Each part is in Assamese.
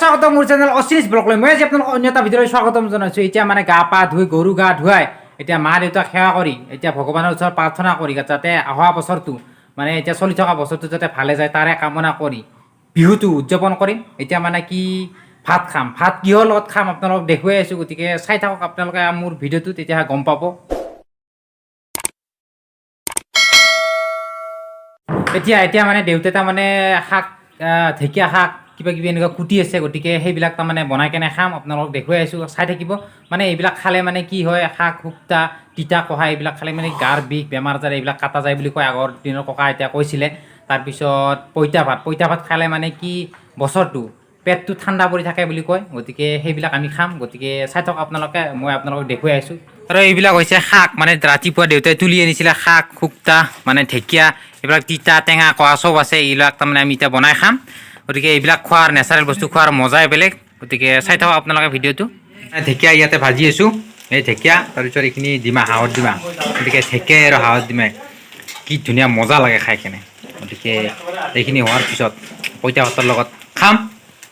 স্বাগতম মোৰ চেনেল অচিনিছ ব্লগলৈ। মই আজি আপোনালোকক অন্য এটা ভিডিঅ'লৈ স্বাগতম জনাইছোঁ। এতিয়া মানে গা পা ধুই, গৰু গা ধুৱাই, এতিয়া মা দেউতাক সেৱা কৰি, এতিয়া ভগৱানৰ ওচৰত প্ৰাৰ্থনা কৰি, যাতে অহা বছৰটো, মানে এতিয়া চলি থকা বছৰটো যাতে ভালে যায়, তাৰে কামনা কৰি বিহুটো উদযাপন কৰিম। এতিয়া মানে কি ভাত খাম, ভাত কিহৰ লগত খাম আপোনালোকক দেখুৱাই আছোঁ। গতিকে চাই থাকক আপোনালোকে মোৰ ভিডিঅ'টো, তেতিয়াহে গম পাব। এতিয়া এতিয়া মানে দেউতাই তাৰমানে শাক, ঢেকীয়া শাক কিবা কিবি এনেকুৱা কুটি আছে। গতিকে সেইবিলাক তাৰমানে বনাই কেনে খাম, আপোনালোকক দেখুৱাই আছোঁ, চাই থাকিব। মানে এইবিলাক খালে মানে কি হয়, শাক শুক্তা, তিতা কহা এইবিলাক খালে মানে গাৰ বিষ, বেমাৰ আজাৰ এইবিলাক কাটা যায় বুলি কয়, আগৰ দিনৰ ককা আইতাই কৈছিলে। তাৰপিছত পইতা ভাত, পইতা ভাত খালে মানে কি বছৰটো পেটটো ঠাণ্ডা পৰি থাকে বুলি কয়। গতিকে সেইবিলাক আমি খাম। গতিকে চাই থাকক আপোনালোকে, মই আপোনালোকক দেখুৱাই আছোঁ। আৰু এইবিলাক হৈছে শাক, মানে ৰাতিপুৱা দেউতাই তুলি আনিছিলে শাক শুক্তা, মানে ঢেকীয়া, এইবিলাক তিতা টেঙা কহা চব আছে। এইবিলাক তাৰমানে আমি এতিয়া বনাই খাম। গতিকে এইবিলাক খোৱাৰ, নেচাৰেল বস্তু খোৱাৰ মজাই বেলেগ। গতিকে চাই থাকক আপোনালোকে ভিডিঅ'টো। ঢেকীয়া ইয়াতে ভাজি আছোঁ, এই ঢেকীয়া। তাৰপিছত এইখিনি ডিমা, হাঁহৰ ডিমা। গতিকে ঢেকীয়া আৰু হাঁহৰ ডিমাই কি ধুনীয়া মজা লাগে খাই কেনে। গতিকে এইখিনি হোৱাৰ পিছত পইতা ভাতৰ লগত খাম।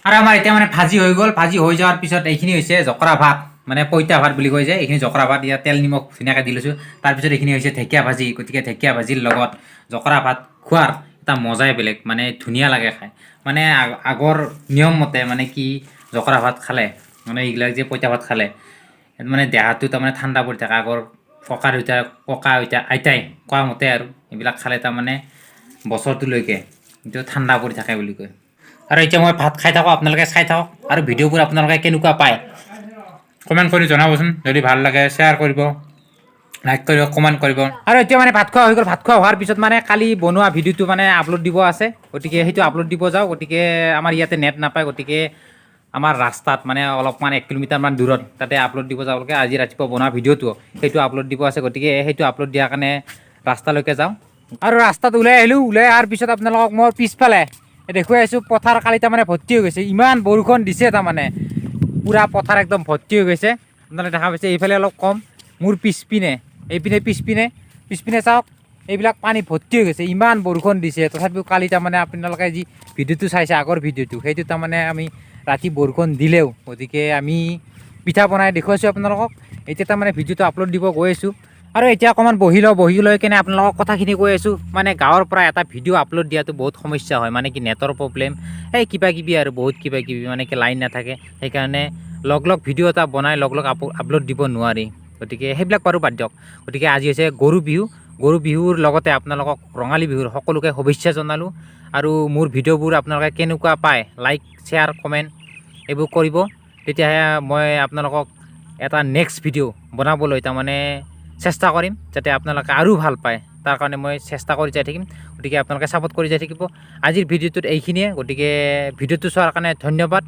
আৰু আমাৰ এতিয়া মানে ভাজি হৈ গ'ল। ভাজি হৈ যোৱাৰ পিছত এইখিনি হৈছে জকৰা ভাত, মানে পইতা ভাত বুলি কয় যে, এইখিনি জকৰা ভাত। ইয়াত তেল নিমখ ধুনীয়াকৈ দি লৈছোঁ। তাৰপিছত এইখিনি হৈছে ঢেকীয়া ভাজি। গতিকে ঢেকীয়া ভাজিৰ লগত জকৰা ভাত খোৱাৰ এটা মজাই বেলেগ, মানে ধুনীয়া লাগে খাই। মানে আগৰ নিয়ম মতে মানে কি জকৰা ভাত খালে, মানে এইবিলাক যে পইতা ভাত খালে মানে দেহাটো তাৰমানে ঠাণ্ডা পৰি থাকে। আগৰ ককা দেউতা, ককা আইতা, আইতাই কোৱা মতে আৰু এইবিলাক খালে তাৰমানে বছৰটোলৈকে এইটো ঠাণ্ডা পৰি থাকে বুলি কয়। আৰু এতিয়া মই ভাত খাই থাকোঁ, আপোনালোকে চাই থাকক। আৰু ভিডিঅ'বোৰ আপোনালোকে কেনেকুৱা পায় কমেণ্ট কৰি জনাবচোন। যদি ভাল লাগে শ্বেয়াৰ কৰিব, লাইক কৰিব, কমেণ্ট কৰিব। আৰু এতিয়া মানে ভাত খোৱা হৈ গ'ল। ভাত খোৱা হোৱাৰ পিছত মানে কালি বনোৱা ভিডিঅ'টো মানে আপলোড দিব আছে, গতিকে সেইটো আপলোড দিব যাওঁ। গতিকে আমাৰ ইয়াতে নেট নাপায়, গতিকে আমাৰ ৰাস্তাত মানে অলপমান 1 কিলোমিটাৰমান দূৰত তাতে আপলোড দিব যাব লাগে। আজি ৰাতিপুৱা বনোৱা ভিডিঅ'টো সেইটো আপলোড দিব আছে, গতিকে সেইটো আপলোড দিয়াৰ কাৰণে ৰাস্তালৈকে যাওঁ। আৰু ৰাস্তাত ওলাই আহিলোঁ। ওলাই অহাৰ পিছত আপোনালোকক মই পিছফালে দেখুৱাই আছোঁ, পথাৰ কালি তাৰমানে ভৰ্তি হৈ গৈছে। ইমান বৰষুণ দিছে, তাৰমানে পূৰা পথাৰ একদম ভৰ্তি হৈ গৈছে। আপোনালোকে দেখা পাইছে, এইফালে অলপ কম, মোৰ পিছপিনে, এইপিনে পিছপিনে, পিছপিনে চাওক, এইবিলাক পানী ভৰ্তি হৈ গৈছে। ইমান বৰষুণ দিছে, তথাপিও কালি তাৰমানে আপোনালোকে যি ভিডিঅ'টো চাইছে, আগৰ ভিডিঅ'টো, সেইটো তাৰমানে আমি ৰাতি বৰষুণ দিলেও গতিকে আমি পিঠা বনাই দেখুৱাইছোঁ আপোনালোকক। এতিয়া তাৰমানে ভিডিঅ'টো আপলোড দিব গৈ আছোঁ। আৰু এতিয়া অকণমান বহি লওঁ, বহি লৈ কেনে আপোনালোকক কথাখিনি কৈ আছোঁ। মানে গাঁৱৰ পৰা এটা ভিডিঅ' আপলোড দিয়াটো বহুত সমস্যা হয়, মানে কি নেটৰ প্ৰব্লেম, এই কিবা কিবি আৰু বহুত কিবা কিবি, মানে কি লাইন নাথাকে, সেইকাৰণে লগ লগ ভিডিঅ' এটা বনাই লগ লগ আপলোড দিব নোৱাৰি। গতিকে সেইবিলাক বাৰু বাদ দিয়ক। গতিকে আজি হৈছে গৰু বিহু। গৰু বিহুৰ লগতে আপোনালোকক ৰঙালী বিহুৰ সকলোকে শুভেচ্ছা জনালোঁ। আৰু মোৰ ভিডিঅ'বোৰ আপোনালোকে কেনেকুৱা পায় লাইক, শ্বেয়াৰ, কমেণ্ট এইবোৰ কৰিব, তেতিয়াহে মই আপোনালোকক এটা নেক্সট ভিডিঅ' বনাবলৈ তাৰমানে চেষ্টা কৰিম, যাতে আপোনালোকে আৰু ভাল পায়। তাৰ কাৰণে মই চেষ্টা কৰি যাই থাকিম। গতিকে আপোনালোকে ছাপোৰ্ট কৰি যাই থাকিব। আজিৰ ভিডিঅ'টোত এইখিনিয়ে। গতিকে ভিডিঅ'টো চোৱাৰ কাৰণে ধন্যবাদ।